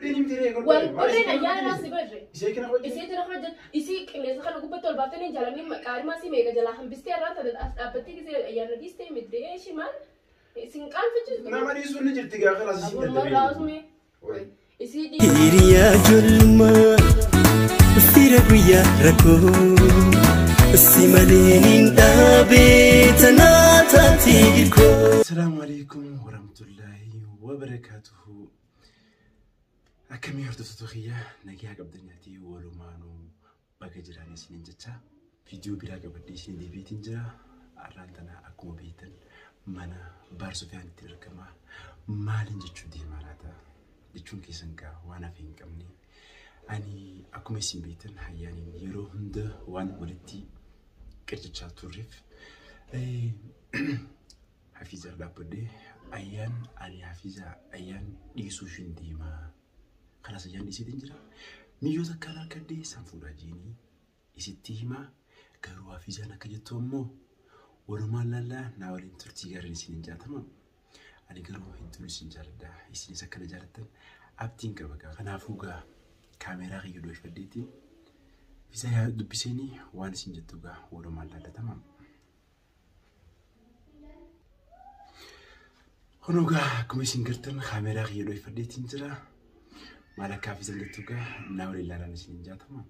Jetteen himti ree. Wal barreen ayyaana naas si barre. Isee kana hojii. Isii tana hojjet isii qilleensa kana gubbatti ol baaftanii jaalanni qaarimaa si meeqa jalaa hambistee irraa tana as dhaabbattee gisee ayyaana dhiistee midree ishii maal isin qaanfachiistu. Nama dhiisuun ni jirti gaa kalaas isin Abuun marraa osumee isii dhiistee. Hiriyaa ijoollummaa fira guyyaa rakkoo si malee niin dhaabee tanaa taatee hirkoo. Asalaamu alaikum warahmatullaahi wabarakaatuhu. Akkamii hordoftoota kiyya nagaa qabdanii walumaanuu baga jiraan isiniin jecha viidiyoo biraa qabadhee isin deebiitiin jira. Har'aan tana akkuma beektan mana Baar Sufiyaan itti argama. Maaliin jechuu deemaa laata? Jechuun keessan gaa waan hafe hin qabne. Ani akkuma isin beektan hayyaaniin yeroo hunda waan walitti qircachaa turreef Hafiizaa dhaabbadhee ayyaan ani hafiizaa ayyaan dhiisuu ishiin deemaa. Kanas ayyaan dhiiseetiin jira. Miyyoota akkaan harkadhee san fuudhaa jeenii isitti himaa. Garuu hafiizaan akka jettu ammoo walumaan laallaa naa waliin turtii gaariin isiniin jaatama. Ani garuu hedduun isin jaaladha. Isinis akkana jaalattan abdiin qaba gaa. Kanaafuu gaa kaameeraa kiyya dhoofadheetiin hafiizaa dubbiseenii waan isin jettu gaa walumaan laallatama. Kunoo gaa akkuma isin gartan kaameeraa kiyya dhoofadheetiin jira. Maal akka hafiizaan jettu gaa naa waliin laalaan isiniin jaatama.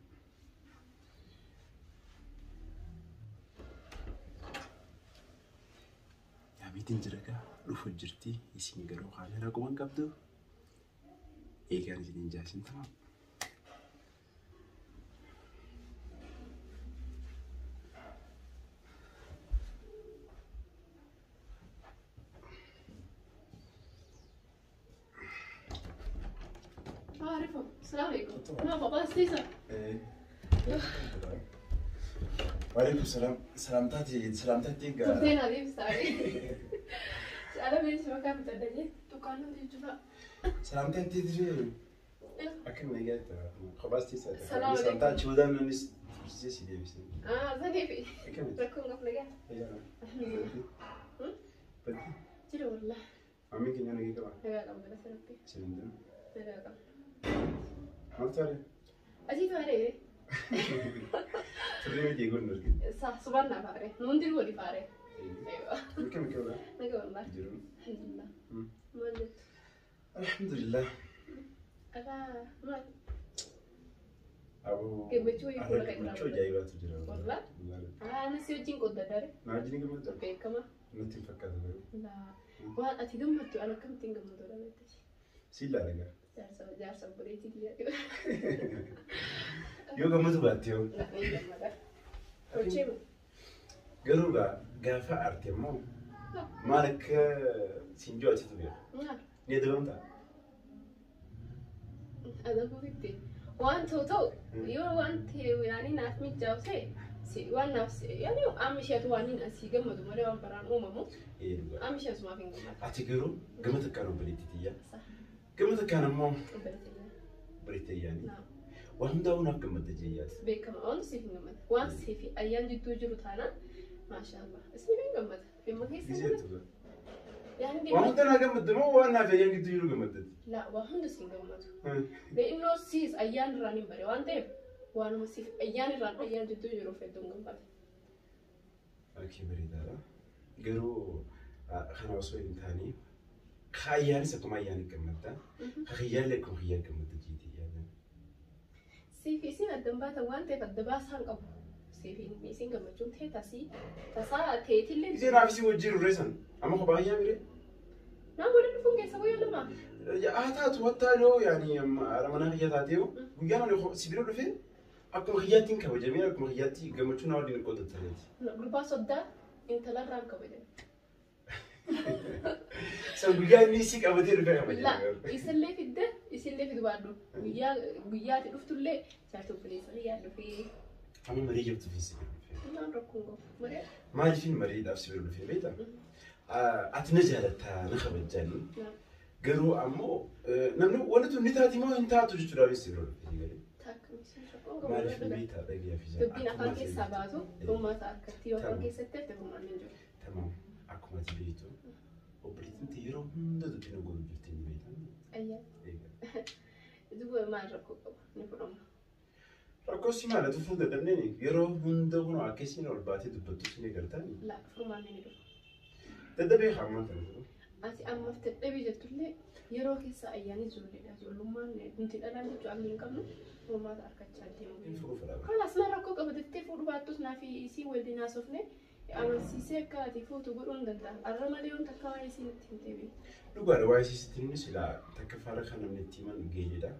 Yaamiitiin jira gaa dhufu jirti isin garuu kaameeraa quban qabdu eegaan isiniin jaasin ta'a. Maarifu, salaam alaikum. Maa kophaa siisa. Waalaikum salaam. Salaamtaati salaamtaatti egaa. Turtee naa deebisaa. Ala beeksisa bakka bitadha jee dukkaanni hundi jechuudha. Salaamtaatti diree akkam nagaa kophaas teessaa. Salaam alaikum. Salaamtaa achi boodaan namnis tursiisee si deebisee. Ah, saniifi. Akkamitti? Rakkoon qabu nagaa. Jira wallah. Maamiin keenya nagaa qaba. Nagaa qaba galata rabbi. Isin hin jiru. Nagaa qaba. Maal taate? Asii faaree. Turree miti eegoon arginu. Sa subannaa faaree. Nu hundi wali faaree. Eewa. Akkam qaba? Nagaa wallah. Jiru. Alhamdulillah. Maal jettu? Alhamdulillah. Alaa maal? Aboo. Gammachuu wayii fuula Har'a kee gammachuu irraa ajaa'ibaatu jira. Wallah. Ah, anas wajjin qoddadare. Na wajjin gammadda? Beekama. Natti hin fakkaatu garuu. Laa. Waan ati gammaddu an akkamittiin gammadu dha beekta. Si ilaala gaa. Jaarsa jaarsa obboleettii kiyyaa. Yoo gammadu baatte yoo. Laa ni gammada. Hojii moo? Garuu gaa gaafa aarte immoo maal akka siin jiru achitu beeka. Maal? Ni adabamtaa? Adabuufitti. Waan ta'u ta'u yoo waan ta'e yaani naaf mijaa'u ta'e si waan naaf yaani amma isheetu waan hin asii gammadu malee waan baraan uumamu Ee dhugaa. amma ishee asumaaf hin gammadu. Ati garuu gama takkaan obboleettii tiyya. Sa Gama takkaan ammoo obboleettii obboleettii ayyaanii. naa Waan hundaa'uu naaf gammadda jeeyyaati. beekama waan siif hin gammada waan siif ayyaan jidduu jiru taanaan maashaallah isiniif hin gammada dhimma keessa Gisee tuga. yaani Waan dhimma hunda naa gammadda moo waan naaf ayyaan gidduu jiru gammaddati? laa waan hunda siin gammadu. Le'innoo siis ayyaan irraan hin bare waan ta'eef waanuma siif ayyaan irraan ayyaan jidduu jiruuf hedduun gammada. Okey bareedaadha. Garuu kana osoo hin taane kaayyaanis akkuma ayyaan gammadda. Kiyyaallee akkuma kiyyaa gammadda jeetii yaada. Siif isin adda hin baatan waan ta'eef adda baasaan qabu. Siif isin gammachuun ta'e tasii tasaa ta'eetillee. Isee naaf isin wajjin ruree san amma kophaa ayyaa miree? Naa waliin dhufuun keessa guyyaa lama. Haa taatu hattaa yoo yaani haadha manaa kiyya taatee guyyaan ani si bira dhufee akkuma kiyyaattiin kabajamee akkuma kiyyaatti gammachuu naa waliin qooddattaneeti. Gurbaa soddaa intalarraan kabajan. San guyyaa inni si qabatee dhufee La kabajame. isillee fidde isillee fidu baadhu guyyaa guyyaati dhuftullee jaartii obboleessa kiyyaa dhufee Amma marii jabtuu fi si bira dhufee. naan rakkoon qabu malee. Maaliifin mariidhaaf si bira dhufee beektaa? Ati na jaalattaa na kabajjaanii. Garuu ammoo namni wanti tun ni taati moo hin taatu jechuudhaaf si bira dhufee galee. Takka isin rakkoon qabu. Maaliif hin beektaa dhagee fi Dubbiin afaan keessaa baatu uummata harkatti yoo afaan keessatti hafte furmaanni hin jiru. Tamam akkuma ati beektu obboleettiin tee yeroo hunda dubbii na godhu jirti ni beektaa. Ayyaa. Egaa. Duuba maal rakkoo qabu ni fudhama. Rakkoo si maal ati fuula dadhabneen yeroo hunda kun akkasiin ol baatee dubbattu si ni gartaani. Laa furmaanni ni dhufa. Dadhabee haamaan kana jiru. Ati ammaaf dadhabii jettullee yeroo keessa ayyaanni ijoolleedha. Ijoollummaan nuti dhalaan jechuun amni hin qabnu furmaata argachaa deemu. Furuu fedha. Kalaas maal rakkoo qaba jettee fuudhu baattus naa fi isii waliin haasofne amansiisee akka ati fuutu godhuu hin danda'a. Arra malee wanta akka waa'ee isiin itti hin deebiin. Dhugaadha waa'ee isiitti himni silaa takka faara kan namni itti himan geenyedha.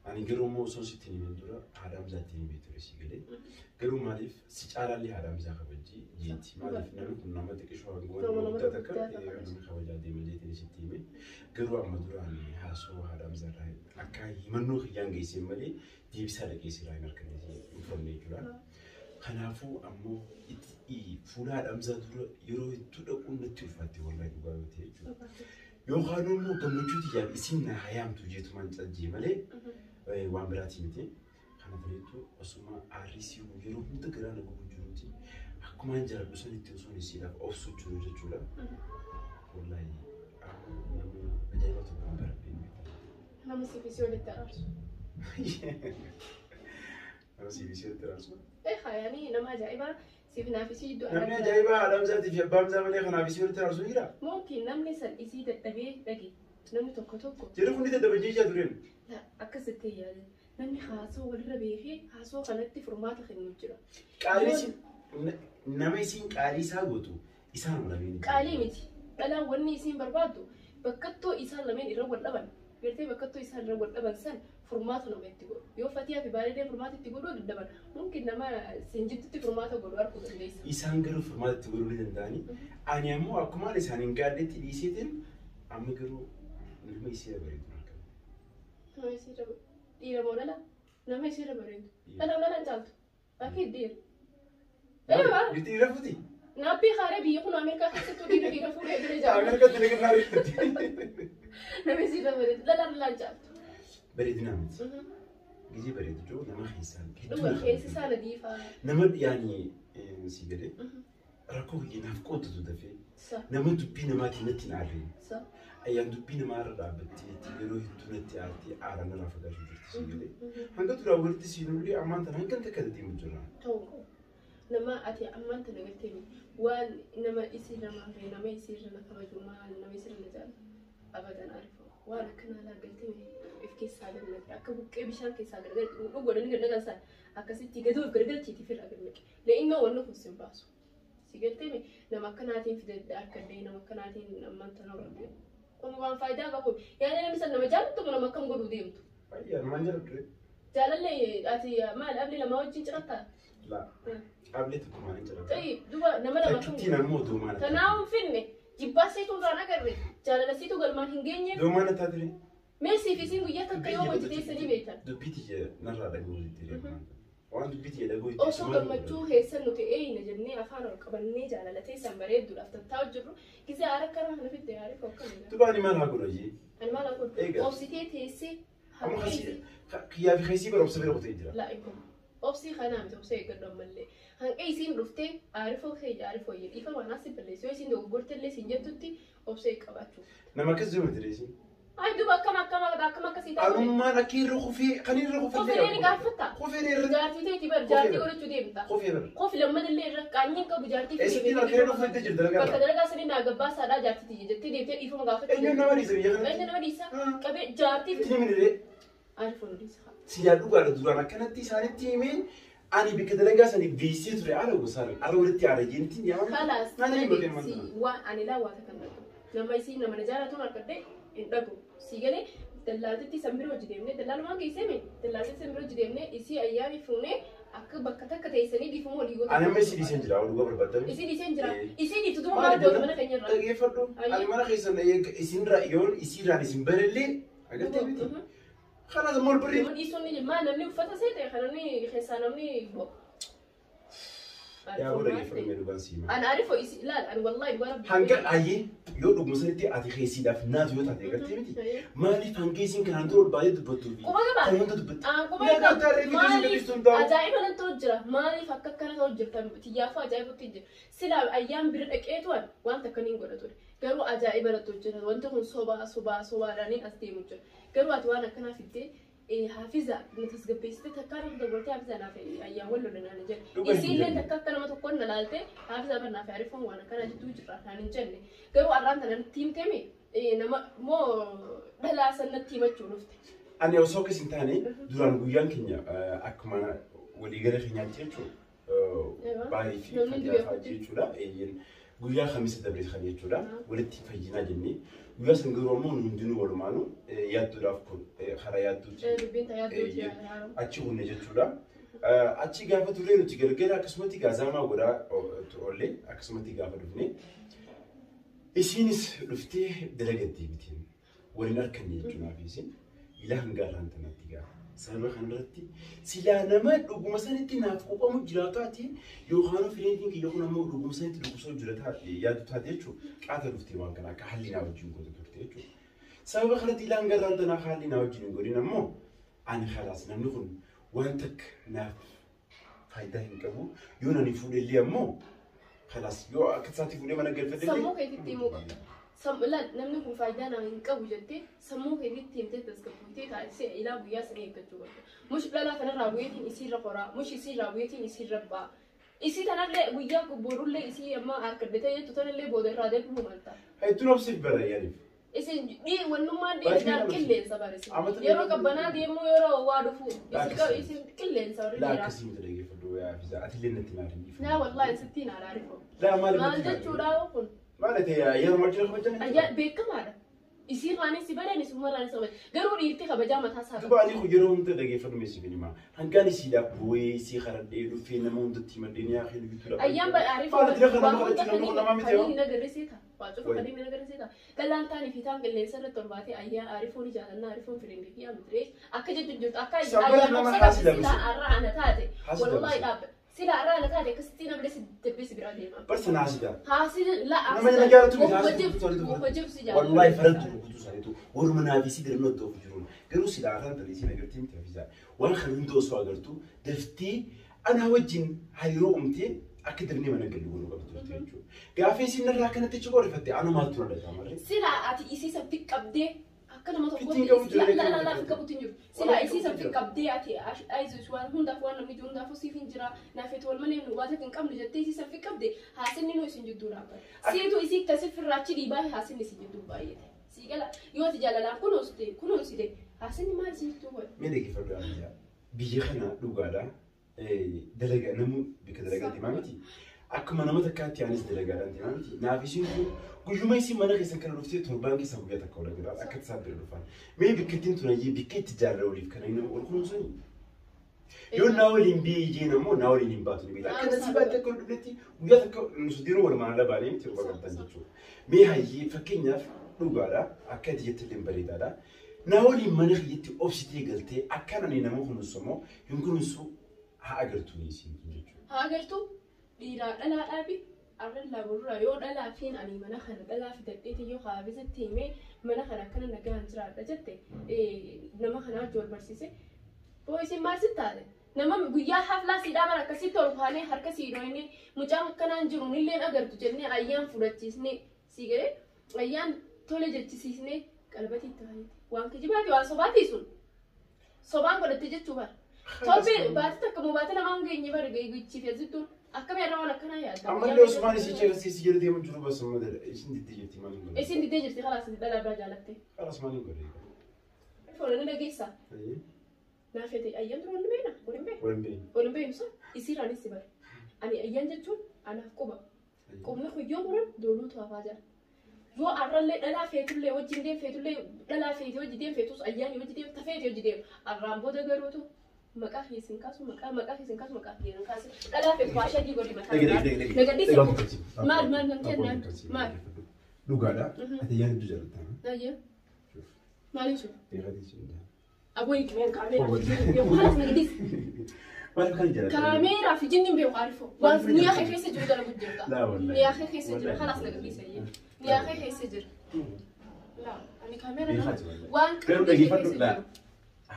Ani garuu immoo osoo sitti himin dura haadha Hamzaa itti himee ture si galee. Garuu maaliif si caalaallee haadha Hamzaa kabajji jeetti. Maaliif namni kun nama xiqqishoo hangoo nama guddaa takka nama kabajaa deema jeetiin sitti hime. Garuu amma duraan haasoo haadha Hamzaa irraa akka himannoo kiyyaan geesseen malee deebisaa dhaqee siraa hin arganne hin fudhanne jechuudha. Kanaafuu ammoo fuula haadha Hamzaa dura yeroo hedduu dhaquun natti ulfaatte wallahi dhugaa yoo ta'e jechuudha. Yookaan immoo gammachuu tiyyaan isin na hayaamtu jeetumaan cajjee malee waan biraatii miti. Kana ta'etu osuma aarrii yeroo hunda garaa na gubu jiruuti. Akkumaan jaalladhu sanitti osoo isiidhaaf obsu jiru jechuudha. Wallahi nama ajaa'iba tokko hin baradheen. Nama siif isii walitti araarsu. Nama siif isii walitti araarsu. Yaani nama ajaa'ibaa siif naaf isii iddoo Namni ajaa'ibaa haadha Hamzaatii fi abbaa Hamzaa malee kanaaf isii walitti araarsu jira. Mumkin namni san isii dadhabee dhage namni tokko tokko. Jedhu kun dadhabee jechaa tureen. Akkasitti yaada. Namni haasoo walirra beekee haasoo kanatti furmaata kennu jira. Qaalii nama isiin qaalii isaa gootu isaan lameen. Qaalii miti. Dhalaan wanni isiin barbaaddu bakkattoo isaan lameen irra wal dhaban. Gartee bakkattoo isaan irra wal dhaban san furmaata nama itti godhu. Yoo Fatiyaa fi Baaleedee furmaata itti godhuu dadhaban mumkin nama siin jidduutti furmaata godhu arguu dandeessa. Isaan garuu furmaata itti godhuu ni danda'ani. Ani ammoo akkumaan isaan hin gaadhetti dhiiseetiin amma garuu nama isii bareedu. Nama isii dhiira moo dhala? Nama isii bareedu. Dhala dhala caaltu. Akki dhiira. Eewa. Dhiira fuuti. Naabbii haaree biyya kun Ameerikaa keessattuu dhiira dhiira fuudhee bira jaalatu. Ameerikaatti ni kennaa. Nama isii bareedu. Dhala dhala caaltu. Bareedina miti. Gizee bareedu jiru nama keessaan. Dhuga keessi isaa nadiifaa. Nama yaani si galee rakkoo kiyyaaf qootatu dafee nama dubbii namaatiin natti hin aarreen. Ayyaan dubbii namaa irra dhaabbattee yeroo hedduu natti aartee aaraan irraa fagaachuu jirti si galee. Hanga duraan walitti siinullee ammaan tana hanga takka deemu jirra. Ta'uu nama ati ammaan tana gartee waan nama isii namaa fi nama isii irra na kabaju maal nama isii irra na jaalatu abadan arifu waan akkanaa laa galtee if keessaa gad akka buqqee bishaan keessaa gargar godhanii gad naqan akkasitti gadi of gargalchiiti firraa gad naqe. Le'innoo wanni kun sin baasu. Si galtee nama akkanaatiin fidadha harkadhee nama akkanaatiin ammaan tana horate. Kun waan faayidaa qabu. Yaani namni san nama jaallattu nama akkam godhuu deemtu. Ayyaa namaan jaallattu. Jaalallee ati maal abli lama wajjin cirattaa? Laa. Abli tokko maal hin cirattaa? Ta'i duuba nama lama Takkittiin ammoo doomaan. Kanaaf hin finne jibbaa siitu irraan agarre jaalala siitu galmaan hin geenye. Doomaan attaa ture. Meesii fi isiin guyyaa takka yoo hojii teessanii beektan. Dubbii tiyya narraa dhaga'uu jettee waan dubbii tiyya dhaga'uu jettee. Osoo gammachuu keessan nuti eeyina jennee afaan ol qabannee jaalala teessan bareedduudhaaf tattaa'u jirru gisee aara akkana kana fidde yaari fokkame. Duuba ani maal haa godhu jee? Ani maal haa godhu? Obsitee teessee. Amma kiyyaa fi keessii bara obsa bira qotee jira. Laa eegamu. Obsii kanaa miti obsa eeggadhu ammallee. Hanqa isiin dhuftee aarifoo keeyya aarifoo dhiifama waan asii balleessu yoo isiin dogoggortellee siin jettutti obsa qabaachuu. Nama akkas jiru miti reesiin. Ay duuba akkam akkam akkam akkasii taate. Anummaan akka irra kufee kan irra kufee. Kufee ni gaafatta. Kufee irra. Jaartii ta'eeti bar jaartii godhachuu deemta. Kufee bar. Kofi lammadallee irra qaanyiin qabu jaartii fi. Eessatti bakka irra kufee jirti dalagaa. Bakka dalagaa sanii naa gabbaasaadhaa jaartii tiyya jettee deemtee dhiifama gaafachuu. Eenyuun nama dhiisa biyya kanatti? Eenyu nama dhiisa? Qabee jaartii. Itti himini Aarifoon dhiisa. Si yaaddu gaadha duraan akkanatti isaanitti himee ani bakka dalagaa sanii beeksisee ture haala gosaan haala walitti haala jeentiin yaa. Kalaas waan ani laa waata kan dhaqu. Nama isii nama na jaalatuun harkadhee hin dhaqu. Si galee dallaatitti san bira hojii deemnee dallaalumaan geessee dallaatitti san bira hojii deemnee isii ayyaami fuunee akka bakka takka teessanii dhiifama walii goota. Ani amma isii dhiiseen jira dhugaa barbaadame. Isii dhiiseen jira. Isii dhiiftu duuba maal goota mana keenya irraa. Dhageeffadhu. Ani mana keessan isinirraa yoon isiirraan isin barallee agartee miti. Kanaas maal barree. Nama dhiisuun ni maal namni uffata seete kan namni keessaa namni bo'u. Yaa booda geeffamee dhugaan siima. Ani arifoo isi ilaal ani wallahi dhugaa rabbi. Hanga ayyee yoo dhuguma sanitti ati keessiidhaaf naatu yoo taate agartee miti. Maaliif hanga isiin kanaan dura ol baay'ee dubbattuu fi Quba qabaa? kan wanta dubbatte. Quba Yaa qaba. Maaliif Ajaa'iba nan ta'u jira. Maaliif akka akkana ta'u jirta xiyyaafuu ajaa'ibatti jira. Silaa ayyaan bira dhaqeetu wanta akkaniin godha ture. Garuu ajaa'iba nan ta'u jira. Wanti kun sobaa sobaa sobaadhaaniin as deemu jira. Garuu ati waan akkanaa fiddee Hafiza na tasgabbeessite takkaa nama dabalatee Hafiza naaf ayyaan wal lola naan hin jenne. Isiillee takka akka nama tokkoon na laalte Hafiza bar naaf arifoon waan akkanaa jidduu jirra naan hin jenne. Garuu arraan tana natti himtemi nama moo dhalaa san natti himachuu dhufte. Ani osoo akkas hin taane duraan guyyaan keenya akkuma waliigala keenyaatti jechuudha. Baarii fi fayyaa jechuudha. Guyyaa Kamisa dabre kan jechuudha. Walitti fayyinaa jennee. Guyyaa san garuu ammoo nu hundinuu walumaanuu yaadduudhaaf kun karaa yaadduuti. Achi kunne jechuudha. Achi gaafa turre nuti galgala akkasumatti gaazaamaa godhaa oollee akkasumatti gaafa dhufne. Isiinis dhuftee dalagatti bitiin waliin arganne jechuudhaaf isin ilaa hanga irraan tanatti gaafa. Sababa kanarratti silaa nama dhuguma sanitti naaf quuqamu jiraatu taate yookaan fireentiin kiyya kun ammoo dhuguma sanitti dhukkubsoo jira yaadu taate jechuudha. Qaata dhuftee waan kana akka haalli naa wajjin gootu turte jechuudha. Sababa kanatti ilaa hanga irraan tanaa haalli naa wajjin hin godhin ammoo ani khalaas namni kun waan takka naaf faayidaa hin qabu yoo nani fuudhellee ammoo khalaas yoo akka isaatti fuudhee mana galfadhellee. Sammuu keetitti himuu qabda. Namni kun faayidaa nama hin qabu jettee sammuu keetitti himtee tasgabbootee taasisee ilaa guyyaa sanii eeggachuu qabda. Mush dhalaa kanarraa bu'eetiin isiirra qoraa, mush isiirraa bu'eetiin isiirra ba'a. Isii tanallee guyyaa borullee isii amma harkaddatee jettu tanallee booda irraa deebi'uu malta. Hedduun obsiif bara yaaniif. Isin wannummaan dhiiraa qilleensa barisi. Yeroo qabbanaa deemuu yeroo waa dhufu isin qilleensa warri dhiiraa. Laa akkasii miti dhaggeeffadhu yaa Hafiza ati illee natti naaf hin Laa wallaahi sittii na alaarifo. Laa maal Maal jechuudha kun? Maal ta'e yeroo maal jedhamu kabajaan? Ayyaa beekamaadha. Isiirraanis si badeen isumarraanis kabajaa. Garuu dhiirti kabajaa mataa isaa qaba. Duba ani kun yeroo hunda dhaggeeffadhu meessi finima. Hangaan isiidhaaf bu'ee isii karadhee dhufee nama hundatti himadhee ni haakee jechuudha. Ayyaan badhaadhee Faana tira kana nama kadhachuu nama nama miti yoo. Kan inni agarsiisa. Waa cufa kan inni agarsiisa. Galaan taanii fi taan qilleensa irratti ol baatee ayyaa arifoon jaalannaa arifoon firiindii fi amitiree akka jechuun jirtu akka Sabbara nama haasi dabise. silaa arraa ana taate Haasi wallahi dabise. dhaabba. Silaa arraa ana taate akkasitti namni si dabbee si biraa deema. Barsa naasida. Haasi la Nama na jaalatu miti haasi Hojii si jaalatu. Wallahi farantu rukutuu isaaniitu waruma naaf isii dirnoo itti ofu jiruun garuu silaa afaan ta'e isiin agartee miti hafisaa waan kana hunda osoo agartu daftee anaa wajjin hariiroo uumtee akka dafnee mana gallu godhuu qabdu turte jechuudha. Gaafa isiin irraa akkanatti achi qorrifatte anumaatu na dhaga'ama maree. Silaa ati isii san qabdee akka nama tokkotti Fittiin qabu jira, la la la qabu qabutu hin jiru. Silaa isii san qabdee ati ayizus waan hundaaf waan namni jiru hundaafuu siif hin jira naaf itti wal malee nu waan takka hin qabnu jettee isii san qabde haasinni nu isin jidduu dhaabbata. Siitu isii akkasii firraachi dhiibaa haasinni isin jidduu baay'ate. Sii gala yoo ati jaalalaan kunuunsite kunuunsite haasinni maal isin jidduu godhe? Mee dhaggeeffadhu yaa biyya kana dhugaadha. Dalagaa namu bakka dalagaa deemaa miti. Akkuma nama takkaatti anis dalagaadhaan deemaa miti. Naaf isiin kun guyyuma isiin mana keessan kana dhuftee torbaan keessaa guyyaa takka wal agarra akka tasaa bira dhufan. Mee bakka ittiin tunayyee bakka itti jaalala waliif kana nama wal kunuunsanii. Yoo naa waliin biyya jeen ammoo naa waliin hin baatu ni beekta. Akka nasii baatte akka wal dhufnetti guyyaa takka nuti diruu walumaan ala baanee miti yeroo qabatan jechuudha. Mee hayyee fakkeenyaaf dhugaadha akka ati jette illee bareedaadha. Naa waliin mana kiyyatti obsitee galtee akkaan ani nama kunuunsu immoo hin kunuunsu haa agartu ni isiin kun jechuudha. Haa agartu dhiiraa dhalaa dhaabi arran laaburraa yoo dhalaa fiin ani mana kana dhalaa fidadheeti yoo haafisatti himee mana kana akkana nagaan jiraadha jette nama kanaa wajji wal barsiise boo isin maal sitti taate nama guyyaa haflaa siidhaa bara akkasitti ol kaanee harka sii dhoyne mucaan akkanaan jiru nilleen agartu jennee ayyaan fudhachiisne sii galee ayyaan tole jechisiisne qalbatii itti fayyade waan kijibaati waan sobaati sun sobaan godhatte jechuu bara. Torbee baatii takka moo baatii lamaan geenye bara gichiif yazittuun akkami irra waan akkanaa yaadda. Ammallee Osmaan isii ceesisii jala deemu jiru bas amma isin diddee jirti maal hin godhe. Isin diddee jirti khalaas dhalaa biraa jaalatte. Khalaas maal hin godhe. Foon ni dhageessa. Naaf fete ayyaan dura wal beena wal hin beenu. Wal hin beenu. Wal hin beenu sa isiirraanis si bare. Ani ayyaan jechuun anaaf quba. Qubni kun yoo muran dooluutu hafaa jira. Yoo arrallee dhalaa feetullee wajjin deem feetullee dhalaa feete wajji deem feetus ayyaanii wajji deem tafeete wajji deem arraan booda garuutu maqaa keessin kaasu maqaa maqaa keessin kaasu maqaa keessin kaasu dhalaa feetu waa shadii godhi mataa nagadhisi maal maal nan kennaan maal Dhugaadha. Ati ayyaan hedduu jaalatta. Ayyee. Maal ibsu? Beekatii sun. Aboo hiikmeen kaameeraa fi jinni beeku halas nagadhisi. Maal kan jaalatta? Kaameeraa fi jinni beeku arifo. Waan niyaa kee keessa jiru dalagu jirta. Laa wallahi. Niyaa kee keessa jiru halas nagadhisi ayyee. Niyaa kee keessa jira. Laa ani kaameeraa nama waan Garuu qalbii kee dhaggeeffadhu keessa laa. jiru.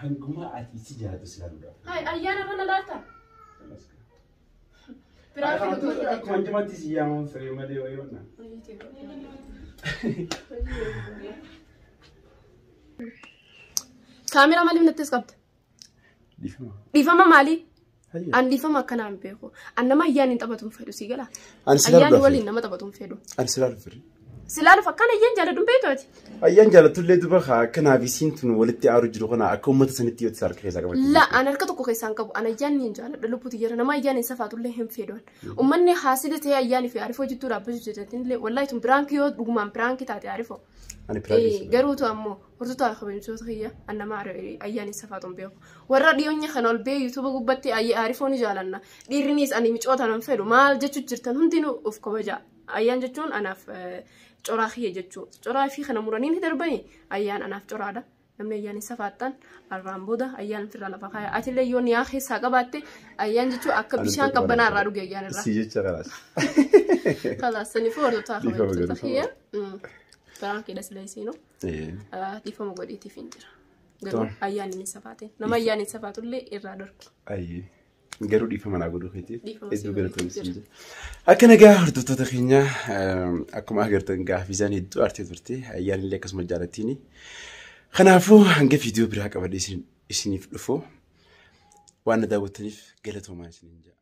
Hanguma ati si jaalatu si ilaaluudhaaf. Hai ayyaana irra na laalta. Biraa fi Akkuma akkuma hanjumatti si yaamamu siree malee wayii onna. Kaameeraa maaliif nattis qabda? Dhiifama. Dhiifama maalii? Hayya. An dhiifama akkanaan beeku. An nama ayyaan hin taphatu hin fedhu si gala. Ani silaa Ayyaani dhufe. waliin nama taphatu hin fedhu. Ani silaa dhufe. Silaa dhufa akkana ayyaan jaaladhu hin beektu ati. Ayyaan jaalatullee duba akkanaaf isiin tun walitti aaru jiru kana akka uummata sanitti yoo harka keessaa qabatti. La an harka tokko keessaa hin qabu. An ayyaanni hin jaaladha lubbuutu jira. Nama ayyaan hin safaatullee hin fedhu. Uummanni haasida ta'ee ayyaanii fi arifoo jidduu dhaabbachuu jedhatinillee wallaahi tun piraankii yoo dhugumaan piraankii taate arifoo. Ani piraankii. Garuutu ammoo hordoftoota kabajamtoota kiyya an nama ayyaana safaatu hin beeku. Warra dhiyoonya kana ol bee yuutuuba gubbatti arifoo ni jaalanna. Dhiirrinis ani micoota nan fedhu maal jechuu jirtan hundinuu of kabaja. Ayyaan jechuun anaaf coraa kiyya jechuu. Coraa fi kana muranii ni darbani ayyaan anaaf coraadha. Namni ayyaan hin safaattan arraan booda ayyaan ofirraa lafa kaaya. Atillee yoo niyaa keessaa qabaatte ayyaan jechuun akka bishaan qabbanaa irraa dhuge ayyaan irraa. Si jecha kalaas. Kalaas saniifuu hordoftoota Dhiifama kabajamtoota godhu. kiyya. Piraankiidha sila isiinuu. Dhiifama godheetiif hin jira. Garuu ayyaan hin safaatin. Nama ayyaan hin safaatullee irraa dhorki. Ayyee. Garuu dhiifama naa godhuu keetiif Dhiifama hedduu si galatoomsi godheetiif jira. Akka nagaa hordoftoota keenya akkuma agartan gaaffii isaan hedduu aartee turte ayyaan illee akkasuma jaalattiini. Kanaafuu hanga viidiyoo biraa qabadhee isiniif dhufu waan na daawwattaniif galatoomaa isiniin jedha.